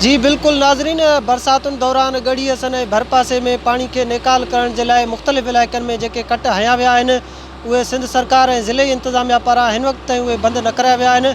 جي بلڪل ناظرين برساتن دوران ڳڙهي حسن ۽ ڀرپاسي ۾ پاڻي کي نيڪال ڪرڻ جي لاء مختلف علائقن ۾ جيڪي ڪٽ هنيا ويا آهن اهي سنڌ سرڪار ۽ ضلعي انتظاميا پاران هن وقت تائين اهي بند نه ڪرايا ويا آهن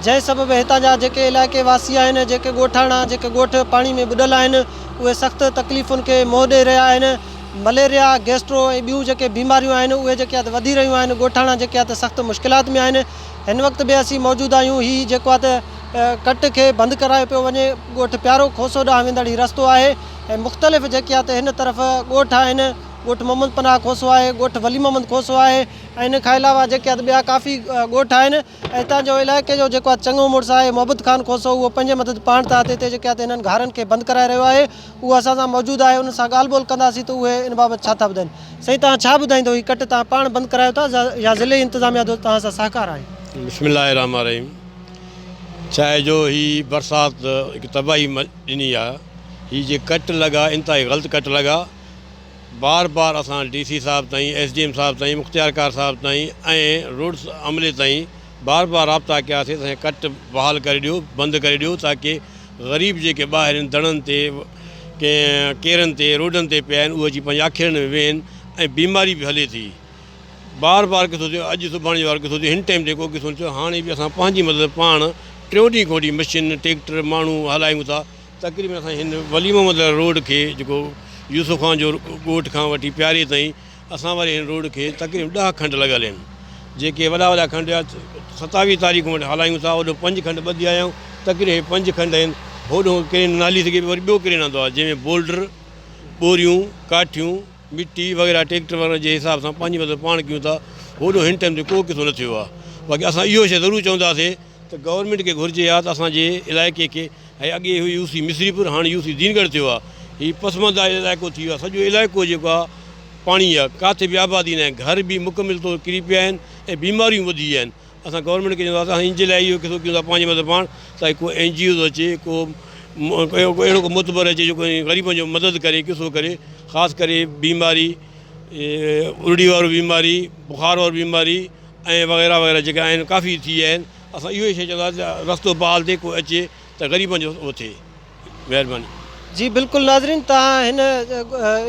جنهن سبب هتان جا جيڪي علائقي واسي آهن جيڪي ڳوٺاڻا جيڪي ڳوٺ پاڻي ۾ ٻڏل آهن اهي سخت تڪليفن کي منهن ڏئي رهيا آهن مليريا گيسٽرو ۽ ٻيون جيڪي بيماريون آهن اهي جيڪي آهي وڌي رهيون آهن ڳوٺاڻا جيڪي آهي سخت مشڪلات ۾ آهن هن وقت به اسين موجود آهيون هي جيڪو آهي ته ڪٽ کي بند ڪرايو پيو وڃي، ڳوٺ پيارو کوسو ڏانهن ويندڙ هي رستو آهي ۽ مختلف جيڪي آ ته هن طرف ڳوٺ آهن، ڳوٺ محمد پناهه کوسو آهي، ڳوٺ ولي محمد کوسو آهي ۽ ان کان علاوه جيڪي آ ته ٻيا ڪافي ڳوٺ آهن ۽ هتان جو علائقي جو جيڪو آ چڱو مڙس آهي محبت خان کوسو اهو پنهنجي مدد پاڻ تحت هتي جيڪي آ ته هنن گهارن کي بند ڪرائي رهيو آهي اهو اسان سان موجود آهي ان سان ڳالهه ٻولهه ڪنداسين ته اهي ان بابت ڇا ٿا ٻڌائين سائين توهان ڇا ٻڌائيندو هي ڪٽ توهان پاڻ بند ڪرايو ٿا يا ضلعي انتظاميا جو توهان سان سهڪار آهي. بسم الله الرحمٰن الرحيم ڇا آهي جو هي برسات هڪ تباهي ڏني آ هي جي ڪٽ لڳا انتهائي غلط ڪٽ لڳا بار بار اسان ڊي سي صاحب تائين ايس ڊي ايم صاحب تائين مختيار ڪار صاحب تائين ۽ روڊس عملي تائين بار بار رابطا ڪياسي ته سائين ڪٽ بحال ڪري ڏيو بند ڪري ڏيو تاڪي غريب جيڪي ٻاهر آهن دڙن تي ڪنهن ڪيرن تي روڊن تي پيا آهن اهي اچي پنهنجي آکيرن ۾ ويهن ۽ بيماري به هلي ٿي بار بار قصو ٿيو اڄ سڀاڻي وارو قصو ٿيو هن ٽائيم تي ڪو قصو نه ٿيو هاڻي به اسان پنهنجي مدد پاڻ ٽيون ڏينهن کان وٺي مشين ٽيڪٽر ماڻهو هلايون ٿا تقريبن اسان هن ولي محمد روڊ کي جيڪو يوسف خان جو ڳوٺ کان وٺي پياري تائين اسان واري هن روڊ کي تقريبن ڏهه کنڊ لڳل آهن جيڪي وڏا وڏا کنڊ هيا ستاويهه تاريخ کان وٺي هلايون ٿا هوڏو پنج کنڊ ٻڌي آيا آهيون تقريبن هي پنج کنڊ آهن هوڏو ڪرين نالي سگهي وري ٻيو ڪرين آندو آهي جنهن ۾ بولڊر ٻوريون ڪاٺيون مٽي وغيره ٽيڪٽر وغيره جي حساب سان پنهنجي مدد پاڻ ڪيون ٿا هوڏو هن ٽائيم تي ڪو قصو نه ٿيو آهي باقي اسان اهو شي ضرور چونداسي ته گورنمينٽ کي گهرجي ها ته اسان جي علائقي کي هي اڳي هئي يو سي مصري پور هاڻي يو سي دينڳڙهه ٿيو آهي هي پسمانده علائقو ٿي ويو آهي سڄو علائقو جيڪو آهي پاڻي آهي ڪاٿي به آبادي ناهي گهر به مڪمل طور ڪري پيا آهن ۽ بيماريون وڌي ويون آهن اسان گورنمينٽ کي چونداسين اسان ان جي لاء اهو قصو ڪيون ٿا پنهنجي مدد پاڻ ته ڪو اين جي اوز اچي ڪو اهڙو ڪو معتبر اچي جيڪو غريبن جو مدد ڪري قصو ڪري خاص ڪري بيماري ارڙي وارو بيماري بخار وارو بيماري ۽ وغيره وغيره جيڪا آهن ڪافي ٿي ويا آهن اسان اهو ئي شي چونداسين ته رستو بحال ٿئي ڪو اچي ته غريبن جو اهو ٿئي. مهرباني. جي بلڪل ناظرين توهان هن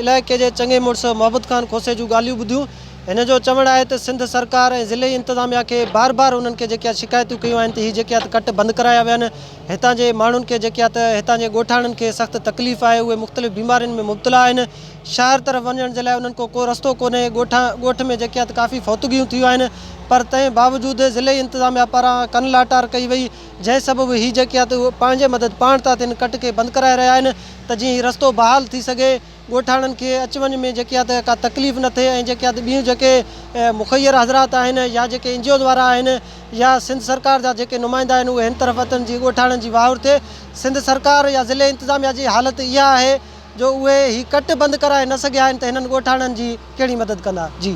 علائقي جي چڱي مڙس محبت خان کوسي جون ڳالهيون ٻڌيون هن جو چوڻ آهي ته سنڌ سرڪار ۽ ضلعي انتظاميا کي بار بار انهن کي جيڪي شڪايتون ڪيون آهن ته هي جيڪي آهي ڪٽ بند ڪرايا ويا آهن هتان جي ماڻهن کي جيڪي آهي ته هتان جي ڳوٺاڻن کي سخت تڪليف آهي اهي مختلف بيمارين ۾ مبتلا آهن شهر طرف وڃڻ جي لاء انهن ڪو ڪو رستو ڪونهي ڳوٺان ڳوٺ ۾ جيڪي آهي ته ڪافي فوتگيون ٿيون آهن پر تنهن باوجود ضلعي انتظاميا پاران ڪن لاٽار ڪئي وئي جنهن سبب هي جيڪي آهي ته پنهنجي مدد پاڻ تحت هن ڪٽ کي بند ڪرائي رهيا آهن ته جيئن هي رستو بحال ٿي سگهي ڳوٺاڻن کي اچ وڃ ۾ جيڪي آهي ته ڪا تڪليف نه ٿئي ۽ جيڪي آهي ته ٻيون جيڪي مخير حضرات آهن يا جيڪي اين جي اوز وارا آهن يا سنڌ سرڪار جا جيڪي نمائندا آهن اهي هن طرف اچن جيئن ڳوٺاڻن جي واهر ٿئي سنڌ سرڪار يا ضلعي انتظاميا جي حالت اها آهي جو اهي هي ڪٽ بند ڪرائي نه سگهيا آهن ته هنن ڳوٺاڻن جي ڪهڙي مدد ڪندا جي.